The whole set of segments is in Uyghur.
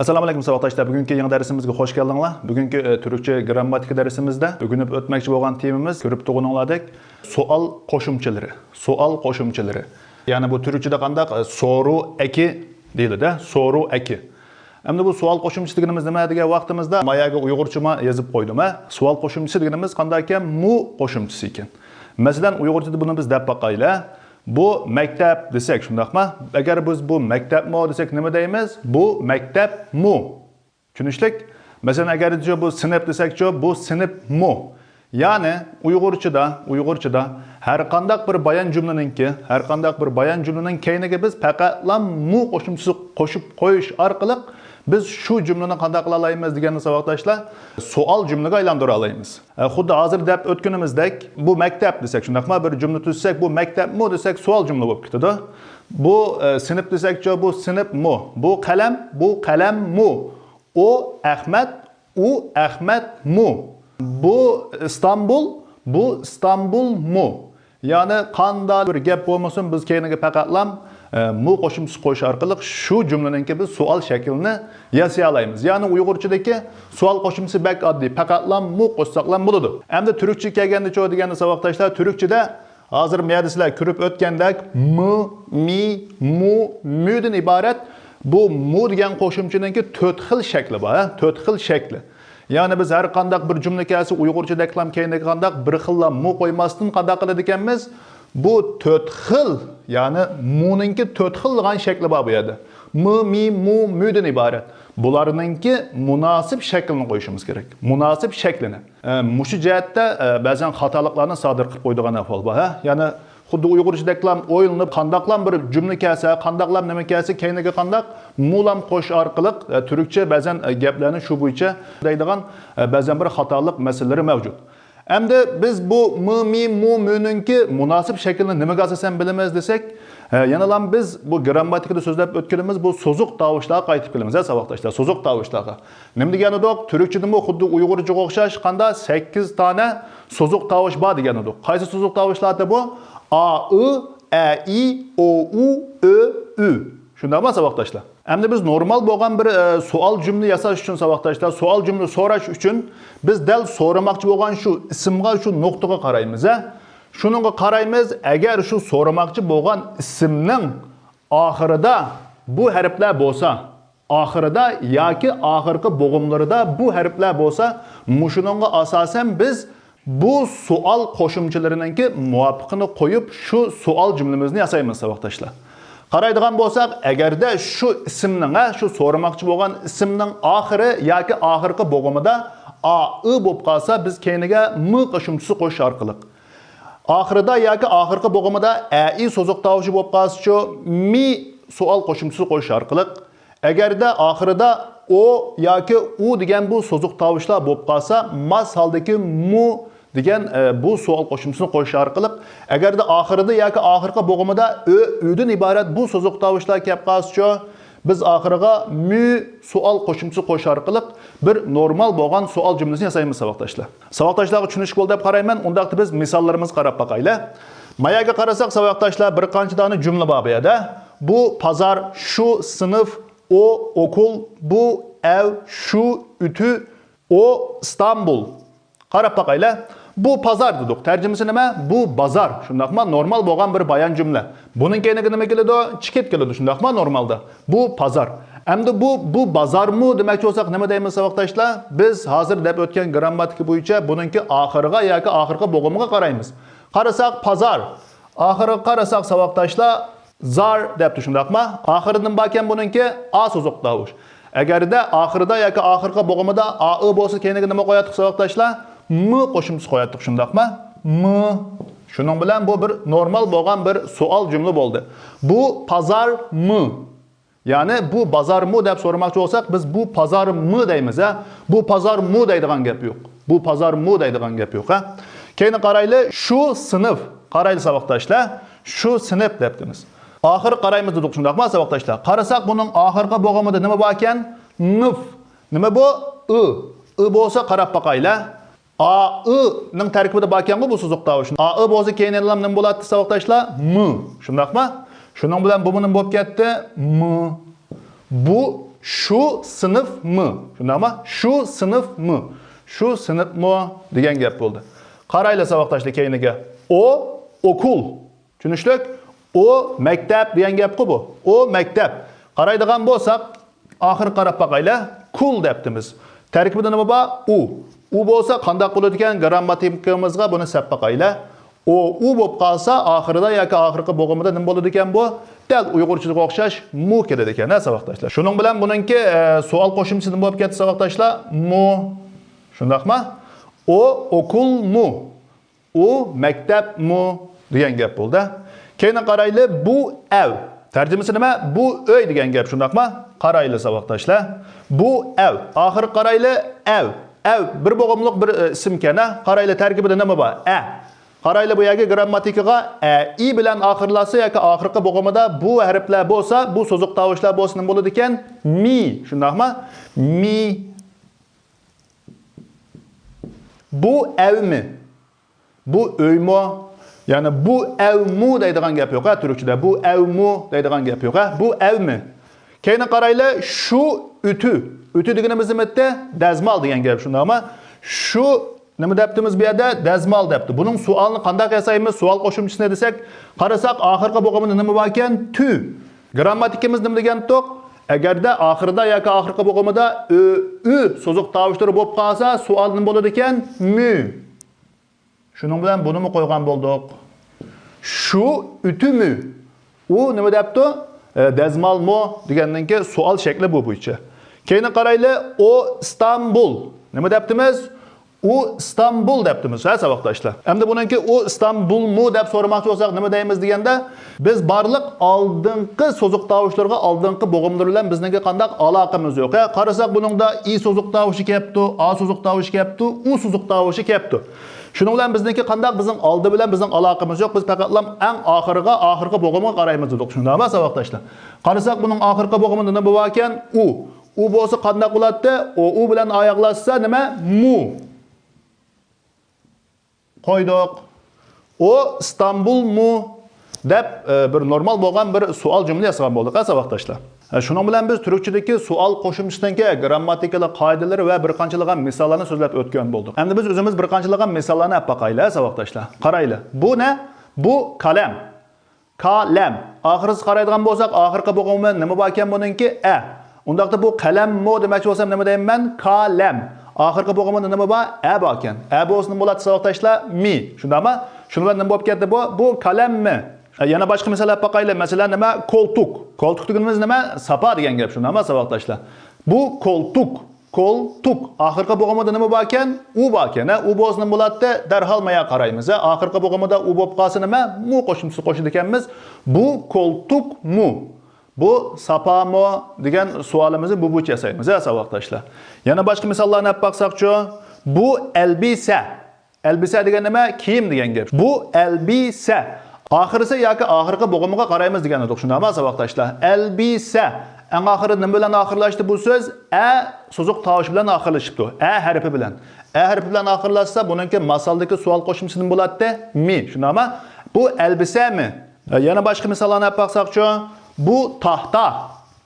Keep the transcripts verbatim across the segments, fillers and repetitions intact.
ئەسسالامۇ ئەلەيكۇم ساۋاقداشلار. بۈگۈنكى يېڭى دەرسىمىزگە خوش كەلدىڭلار. بۈگۈنكى، ئە، تۈركچە گىرامماتىكا دەرسىمىزدە ئۆگىنىپ ئۆتمەكچى بولغان تېمىمىز، كۆرۈپ تۇرغىنىڭلاردەك، سوئال قوشۇمچىلىرى. سوئال قوشۇمچىلىرى. يەنى بۇ تۈركچىدە قانداق، ئە، سورۇ ئەكى دېيىلىدۇ، سورۇ ئەكى. ئەمدى بۇ سوئال قوشۇمچىسى دېگىنىمىز نېمە دېگەن ۋاقتىمىزدا، ماياگە ئۇيغۇرچىما يېزىپ قويدۇم، ھە؟ سوئال قوشۇمچىسى دېگىنىمىز قانداق ئىكەن؟ مۇ قوشۇمچىسى ئىكەن. مەسىلەن، ئۇيغۇرچىدا بۇنى بىز دەپ باقايلى. بۇ مەكتەپ دېسەك، شۇنداقمۇ؟ ئەگەر بىز بۇ مەكتەپمۇ دېسەك، نېمە دەيمىز؟ بۇ مەكتەپمۇ. چۈشىنىشلىك؟ مەسىلەن، ئەگەر بۇ سىنىپ دېسەكچۇ، بۇ سىنىپمۇ. يەنى ئۇيغۇرچىدا، ئۇيغۇرچىدا ھەر قانداق بىر بايان جۈملىنىڭكى، ھەر قانداق بىر بايان جۈملىنىڭ كەينىگە بىز پەقەتلا مۇ قوشۇمچىسى قوشۇپ قويۇش ئارقىلىق بىز شۇ جۈملىنى قانداق قىلالايمىز دېگەندە ساۋاقداشلار، سوئال جۈملىگە ئايلاندۇرالايمىز. ئە، خۇددى ھازىر دەپ ئۆتكىنىمىزدەك، بۇ مەكتەپ دېسەك، شۇنداقمۇ؟ بىر جۈملە تۈزسەك، بۇ مەكتەپمۇ دېسەك، سوئال جۈملە بولۇپ كېتىدۇ. بۇ، ئە، سىنىپ دېسەكچۇ، بۇ سىنىپمۇ؟ بۇ قەلەم، بۇ قەلەممۇ؟ ئۇ ئەخمەت، ئۇ ئەخمەتمۇ؟ بۇ ئىستانبۇل، بۇ ئىستانبۇلمۇ؟ يەنى قانداق بىر گەپ بولمىسۇن، بىز كەينىگە پەقەتلام، ئە، مۇ قوشۇمچىسى قويۇش ئارقىلىق شۇ جۈملىنىڭكى بىز سوئال شەكلىنى ياسىيالايمىز. يەنى ئۇيغۇرچىدىكى سوئال قوشۇمچىسى بەك ئاددىي، پەقەتلام مۇ قوشساقلام بولىدۇ. ئەمدى تۈركچىگە كەلگەندىچۇ دېگەندە ساۋاقداشلار، تۈركچىدە ھازىر مۇيەردە سىلەر كۆرۈپ ئۆتكەندەك، مۇ، مى، مۇ، مۆدىن ئىبارەت. بۇ مۇ دېگەن قوشۇمچىنىڭكى تۆت خىل شەكلى بار، ھە؟ تۆت خىل شەكلى. يەنى بىز ھەر قانداق بىر جۈملە كەلسە، ئۇيغۇرچە دەكلام كەينىگە قانداق بىر خىللا مۇ قويماستىن قانداق قىلىدىكەنمىز؟ بۇ تۆت خىل، يەنى مۇنىڭكى تۆت خىللىغان شەكلى بار بۇ يەردە. مۇ، مى، مۇ، مۆدىن ئىبارەت. بۇلارنىڭكى مۇناسىپ شەكلىنى قويۇشىمىز كېرەك. مۇناسىپ شەكلىنى. ئە، مۇشۇ جەھەتتە، ئە، بەزەن خاتالىقلارنى سادىر قىلىپ قويىدىغان ئەھۋال بار، ھە؟ يەنى خۇددى ئۇيغۇرچىدەكلا ئويلىنىپ، قانداقلا بىر جۈملە كەلسە، قانداقلا نېمە كەلسە، كەينىگە قانداق مۇلام قوشۇش ئارقىلىق، ئە، تۈركچە بەزەن، ئە، گەپلەرنى شۇ بويىچە دەيدىغان، ئە، بەزەن بىر خاتالىق مەسىلىلىرى مەۋجۇت. ئەمدى بىز بۇ مۇ، مى، مۇ، مۆنىڭكى مۇناسىپ شەكلىنى نېمىگە ئاساسەن بىلىمىز دېسەك، ئە، يەنىلا بىز بۇ گىرامماتىكىدا سۆزلەپ ئۆتكىنىمىز بۇ سوزۇق تاۋۇشلارغا قايتىپ كېلىمىز، ھە، ساۋاقداشلار، سوزۇق تاۋۇشلارغا. نېمە دېگەن ئىدۇق؟ تۈركچىدىمۇ خۇددى ئۇيغۇرچىغا ئوخشاش قاندا سەككىز دانە سوزۇق تاۋۇش بار دېگەن ئىدۇق. قايسى سوزۇق تاۋۇشلاردى بۇ؟ ئا، ئۇ، ئە، ئى، ئو، ئۇ، ئۆ، ئۈ. شۇنداقمۇ، ساۋاقداشلار؟ ئەمدى بىز نورمال بولغان بىر، ئە، سوئال جۈملە ياساش ئۈچۈن، ساۋاقداشلار، سوئال جۈملە سوراش ئۈچۈن بىز دەل سورىماقچى بولغان شۇ ئىسىمغا، شۇ نۇقتىغا قارايمىز، ھە؟ شۇنىڭغا قارايمىز، ئەگەر شۇ سورىماقچى بولغان ئىسىمنىڭ ئاخىرىدا بۇ ھەرپلەر بولسا، ئاخىرىدا ياكى ئاخىرقى بوغۇملىرىدا بۇ ھەرپلەر بولسا، مۇشۇنىڭغا ئاساسەن بىز بۇ سوئال قوشۇمچىلىرىنىڭكى مۇۋاپىقىنى قويۇپ، شۇ سوئال جۈملىمىزنى ياسايمىز، ساۋاقداشلار. قارايدىغان بولساق، ئەگەردە شۇ ئىسىمنىڭ، ھە، شۇ سورىماقچى بولغان ئىسىمنىڭ ئاخىرى ياكى ئاخىرقى بوغۇمىدا ئا، ئۇ بولۇپ قالسا، بىز كەينىگە مۇ قوشۇمچىسى قوشۇش ئارقىلىق، ئاخىرىدا ياكى ئاخىرقى بوغۇمىدا ئە، ئى سوزۇق تاۋۇشى بولۇپ قالسىچۇ، مى سوئال قوشۇمچىسى قوشۇش ئارقىلىق، ئەگەردە ئاخىرىدا ئو ياكى ئۇ دېگەن بۇ سوزۇق تاۋۇشلار بولۇپ قالسا، ماس ھالدىكى مۇ دېگەن، ئە، بۇ سوئال قوشۇمچىسىنى قوشۇش ئارقىلىق، ئەگەردە ئاخىرىدا ياكى ئاخىرقى بوغۇمىدا ئۆ، ئۈدىن ئىبارەت بۇ سوزۇق تاۋۇشلار كەپ قالسىچۇ، بىز ئاخىرىغا مۇ سوئال قوشۇمچىسى قوشۇش ئارقىلىق بىر نورمال بولغان سوئال جۈملىسىنى ياسايمىز، ساۋاقداشلار. ساۋاقداشلارغا چۈشىنىشلىك بولدى دەپ قارايمەن. ئۇنداقتا بىز مىساللىرىمىزغا قاراپ باقايلى. ماياگە قارىساق، ساۋاقداشلار، بىر قانچە دانە جۈملە بار بۇ يەردە. بۇ پازار، شۇ سىنىپ، ئو ئوكۇل، بۇ ئەۋ، شۇ ئۈتۈ، ئو ئىستانبۇل. قاراپ باقايلى. بۇ پازار دېدۇق. تەرجىمىسى نېمە؟ بۇ بازار. شۇنداقمۇ؟ نورمال بولغان بىر بايان جۈملە. بۇنىڭ كەينىگە نېمە كېلىدۇ؟ چىكىت كېلىدۇ. شۇنداقمۇ؟ نورمالدا. بۇ پازار. ئەمدى بۇ، بۇ بازارمۇ دېمەكچى بولساق نېمە دەيمىز، ساۋاقداشلار؟ بىز ھازىر دەپ ئۆتكەن گىرامماتىكا بويىچە بۇنىڭكى ئاخىرىغا ياكى ئاخىرقى بوغۇمىغا قارايمىز. قارىساق، پازار. ئاخىرىغا قارىساق، ساۋاقداشلار، زار دەپتۇ، شۇنداقمۇ؟ ئاخىرىدا نېمە باركەن بۇنىڭكى؟ ئا سوزۇق تاۋۇش. ئەگەردە ئاخىرىدا ياكى ئاخىرقى بوغۇمىدا ئا، ئۇ بولسا، كەينىگە نېمە قوياتتۇق، ساۋاقداشلار؟ مۇ قوشۇمچىسى قوياتتۇق، شۇنداقمۇ؟ مۇ. شۇنىڭ بىلەن بۇ بىر نورمال بولغان بىر سوئال جۈملە بولدى. بۇ پازارمۇ؟ يەنى بۇ بازارمۇ دەپ سورىماقچى بولساق، بىز بۇ پازارمۇ دەيمىز، ھە؟ بۇ پازارمۇ دەيدىغان گەپ يوق. بۇ پازارمۇ دەيدىغان گەپ يوق، ھە؟ كەينى قارايلى، شۇ سىنىپ. قارايلى، ساۋاقداشلار. شۇ سىنىپ دەپتىمىز. ئاخىرى قارايمىز دېدۇق، شۇنداقمۇ، ساۋاقداشلار؟ قارىساق، بۇنىڭ ئاخىرقى بوغۇمىدا نېمە باركەن؟ نىف. نېمە بۇ؟ ئۇ. ئۇ بولسا، قاراپ باقايلى. ئا، ئۇ نىڭ تەركىبىدە باركەنغۇ بۇ سوزۇق تاۋۇش. ئا، ئۇ بولسا، كەينىدىلا نېمە بولاتتى، ساۋاقداشلار؟ مۇ. شۇنداقمۇ؟ شۇنىڭ بىلەن بۇمۇ نېمە بولۇپ كەتتى؟ مۇ. بۇ شۇ سىنىپمۇ؟ شۇنداقمۇ؟ شۇ سىنىپمۇ؟ شۇ سىنىپمۇ دېگەن گەپ بولدى. قارايلى ساۋاقداشلار كەينىگە. ئو، ئوكۇل. چۈشىنىشلىك؟ ئۇ مەكتەپ دېگەن گەپقۇ بۇ. ئۇ مەكتەپ. قارايدىغان بولساق، ئاخىرى قاراپ باقايلى. كۇل دەپتىمىز. تەركىبىدە نېمە بار؟ ئۇ. ئۇ بولسا قانداق بولىدىكەن؟ گىرامماتىكىمىزغا بۇنى سەپ باقايلى. ئۇ، ئۇ بولۇپ قالسا، ئاخىرىدا ياكى ئاخىرقى بوغۇمىدا نېمە بولىدىكەن بۇ؟ دەل ئۇيغۇرچىغا ئوخشاش مۇ كېلىدىكەن، ھە، ساۋاقداشلار. شۇنىڭ بىلەن بۇنىڭكى، ئە، سوئال قوشۇمچىسى نېمە بولۇپ كەتتى، ساۋاقداشلار؟ مۇ. شۇنداقمۇ؟ ئۇ ئوكۇلمۇ؟ ئۇ مەكتەپمۇ دېگەن گەپ بولدى. كەينى قارايلى، بۇ ئەۋ. تەرجىمىسى نېمە؟ بۇ ئۆي دېگەن گەپ، شۇنداقمۇ؟ قارايلى ساۋاقداشلار. بۇ ئەۋ. ئاخىرى قارايلى، ئەۋ. ئەۋ بىر بوغۇملۇق بىر، ئى، ئىسىمكەن، ھە؟ قارايلى تەركىبىدە نېمە بار؟ ئە. قارايلى بۇ يەرگە گىرامماتىكىغا ئە، ئى بىلەن ئاخىرلاشسا ياكى ئاخىرقى بوغۇمىدا بۇ ھەرپلەر بولسا، بۇ سوزۇق تاۋۇشلار بولسا نېمە بولىدىكەن؟ مى. شۇنداقمۇ؟ مى. بۇ ئەۋمۇ؟ بۇ ئۆيمۇ؟ يەنى بۇ ئەۋمۇ دەيدىغان گەپ يوق، ھە، تۈركچىدە. بۇ ئەۋمۇ دەيدىغان گەپ يوق، ھە. بۇ ئەۋمۇ؟ كەينى قارايلى، شۇ ئۈتۈ. ئۈتۈ دېگىنىمىز نېمە ئىدى؟ دەزمال دېگەن گەپ، شۇنداقمۇ؟ شۇ نېمە دەپتىمىز بۇ يەردە؟ دەزمال دەپتۇ. بۇنىڭ سوئالىنى قانداق ياسايمىز؟ سوئال قوشۇمچىسىنى دېسەك، قارىساق، ئاخىرقى بوغۇمىدا نېمە باركەن؟ تۈ. گىرامماتىكىمىز نېمە دېگەنتۇق؟ ئەگەردە ئاخىرىدا ياكى ئاخىرقى بوغۇمىدا ئۆ، ئۈ سوزۇق تاۋۇشلىرى بولۇپ قالسا، سوئال نېمە بولىدىكەن؟ مۈ. شۇنىڭ بىلەن بۇنىمۇ قويغان بولدۇق. شۇ ئۈتۈمۇ؟ ئۇ نېمە دەپتۇ؟ ئە، دەزمالمۇ دېگەندىن كېيىن سوئال شەكلى بۇ بويىچە. كەينى قارايلى، ئۇ ئىستانبۇل. نېمە دەپتىمىز؟ ئۇ ئىستانبۇل دەپتىمىز، ھە، ساۋاقداشلار. ئەمدى بۇنىڭكى ئۇ ئىستانبۇلمۇ دەپ سورىماقچى بولساق نېمە دەيمىز دېگەندە، بىز بارلىق ئالدىنقى سوزۇق تاۋۇشلىرىغا ئالدىنقى بوغۇملىرى بىلەن بىزنىڭكى قانداق ئالاقىمىز يوق، ھە؟ قارىساق بۇنىڭدا ئى سوزۇق تاۋۇشى كەپتۇ، ئا سوزۇق تاۋۇشى كەپتۇ، ئۇ سوزۇق تاۋۇشى كەپتۇ. شۇنىڭ بىلەن بىزنىڭكى قانداق؟ بىزنىڭ ئالدى بىلەن بىزنىڭ ئالاقىمىز يوق. بىز پەقەتلا ئەڭ ئاخىرىغا، ئاخىرقى بوغۇمغا قارايمىز دېدۇق. شۇنداقمۇ ساۋاقداشلار؟ قارىساق بۇنىڭ ئاخىرقى بوغۇمىدا نېمە باركەن؟ ئۇ. ئۇ بولسا قانداق بولاتتى؟ ئۇ، ئۇ بىلەن ئاياغلاشسا نېمە؟ مۇ. قويدۇق. ئۇ ئىستانبۇلمۇ؟ دەپ، ئە، بىر نورمال بولغان بىر سوئال جۈملە ياسىغان بولدۇق، ھە، ساۋاقداشلار. ئە، شۇنىڭ بىلەن بىز تۈركچىدىكى سوئال قوشۇمچىسىنىڭكى گىرامماتىكىلىق قائىدىلىرى ۋە بىر قانچىلىغان مىساللارنى سۆزلەپ ئۆتكەن بولدۇق. ئەمدى بىز ئۆزىمىز بىر قانچىلىغان مىساللارنى ئەپ باقايلى، ھە، ساۋاقداشلار. قارايلى. بۇ نە؟ بۇ كالەم. كالەم. ئاخىرىسىغا قارايدىغان بولساق، ئاخىرقى بوغۇمى نېمە باركەن بۇنىڭكى؟ ئە. ئۇنداقتا بۇ قەلەممۇ دېمەكچى بولسام نېمە دەيمەن؟ كالەم. ئاخىرقى بوغۇمىدا نېمە بار؟ ئە باركەن. ئە بولسا نېمە بولاتتى ساۋاقداشلار؟ مى. شۇنداقمۇ؟ شۇنىڭ بىلەن نېمە بولۇپ كەتتى بۇ؟ بۇ كالەممۇ؟ ئە، يەنە باشقا مىسال ئەپ باقايلى. مەسىلەن، نېمە؟ كولتۇك. كولتۇك دېگىنىمىز نېمە؟ ساپا دېگەن گەپ، شۇنداقمۇ ساۋاقداشلار؟ بۇ كولتۇك. كولتۇك. ئاخىرقى بوغۇمىدا نېمە باركەن؟ ئۇ باركەن، ھە؟ ئۇ بولسا نېمە بولاتتى؟ دەرھال مايا قارايمىز، ھە؟ ئاخىرقى بوغۇمىدا ئۇ بولۇپ قالسا نېمە؟ مۇ قوشۇمچىسى قوشىدىكەنمىز. بۇ كولتۇكمۇ؟ بۇ ساپامۇ؟ دېگەن سوئالىمىزنى بۇ بويىچە ياسايمىز، ھە، ساۋاقداشلار؟ يەنە باشقا مىساللارنى ئەپ باقساقچۇ؟ بۇ ئەلبىسە. ئەلبىسە دېگەن نېمە؟ كىيىم دېگەن گەپ. بۇ ئەلبىسە. ئاخىرىسى ياكى ئاخىرقى بوغۇمىغا قارايمىز دېگەن ئىدۇق، شۇنداقمۇ ساۋاقداشلار؟ ئەلبىسە. ئەڭ ئاخىرى نېمە بىلەن ئاخىرلاشتى بۇ سۆز؟ ئە سوزۇق تاۋۇشى بىلەن ئاخىرلىشىپتۇ. ئە ھەرپى بىلەن. ئە ھەرپى بىلەن ئاخىرلاشسا، بۇنىڭكى ماسالدىكى سوئال قوشۇمچىسى نېمە بولاتتى؟ مى. شۇنداقمۇ؟ بۇ ئەلبىسەمۇ؟ يەنە باشقا مىساللارنى ئەپ باقساقچۇ؟ بۇ تاختا.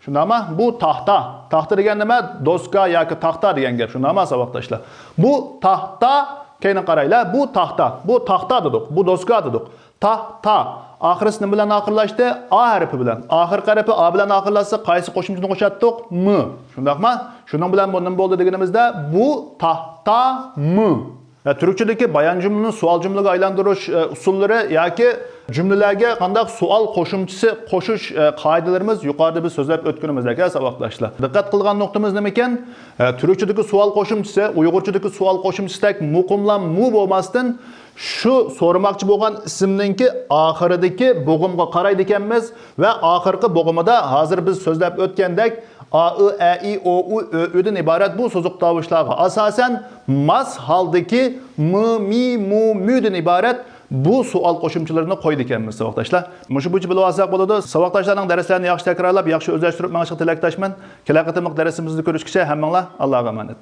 شۇنداقمۇ؟ بۇ تاختا. تاختا دېگەن نېمە؟ دوسكا ياكى تاختا دېگەن گەپ. شۇنداقمۇ ساۋاقداشلار؟ بۇ تاختا. كەينى قارايلى. بۇ تاختا. بۇ تاختا دېدۇق. بۇ دوسكا دېدۇق. تاختا. ئاخىرىسى نېمە بىلەن ئاخىرلاشتى؟ ئا ھەرپى بىلەن. ئاخىرقى ھەرپى ئا بىلەن ئاخىرلاشسا، قايسى قوشۇمچىنى قوشاتتۇق؟ مى. شۇنداقمۇ؟ شۇنىڭ بىلەن بۇ نېمە بولدى دېگىنىمىزدە، بۇ تاختامۇ؟ ۋە تۈركچىدىكى بايان جۈملىنى سوئال جۈملىگە ئايلاندۇرۇش، ئە، ئۇسۇللىرى ياكى جۈملىلەرگە قانداق سوئال قوشۇمچىسى قوشۇش، ئە، قائىدىلىرىمىز يۇقىرىدا بىز سۆزلەپ ئۆتكىنىمىزدەك، ھە، ساۋاقداشلار. دىققەت قىلغان نۇقتىمىز نېمىكەن؟ ئە، تۈركچىدىكى سوئال قوشۇمچىسى ئۇيغۇرچىدىكى سوئال قوشۇمچىسىدەك مۇقىملام مۇ بولماستىن، شۇ سورىماقچى بولغان ئىسىمنىڭكى ئاخىرىدىكى بوغۇمغا قارايدىكەنمىز ۋە ئاخىرقى بوغۇمىدا ھازىر بىز سۆزلەپ ئۆتكەندەك ئا، ئۆ، ئە، ئى، ئو، ئۇ، ئۆ، ئۆدىن ئىبارەت بۇ سوزۇق تاۋۇشلارغا ئاساسەن ماس ھالدىكى مى، مى، مۇ، مۇدىن ئىبارەت بۇ سوئال قوشۇمچىلىرىنى قويىدىكەنمىز، ساۋاقداشلار. مۇشۇ بويىچە بىلىۋالساق بولىدۇ. ساۋاقداشلارنىڭ دەرسلەرنى ياخشى تەكرارلاپ، ياخشى ئۆزلەشتۈرۈپ مېڭىشىغا تىلەكداشمەن. كېلەر قېتىملىق دەرسىمىزدە كۆرۈشكىچە ھەممىڭلار ئاللاغا ئامانەت.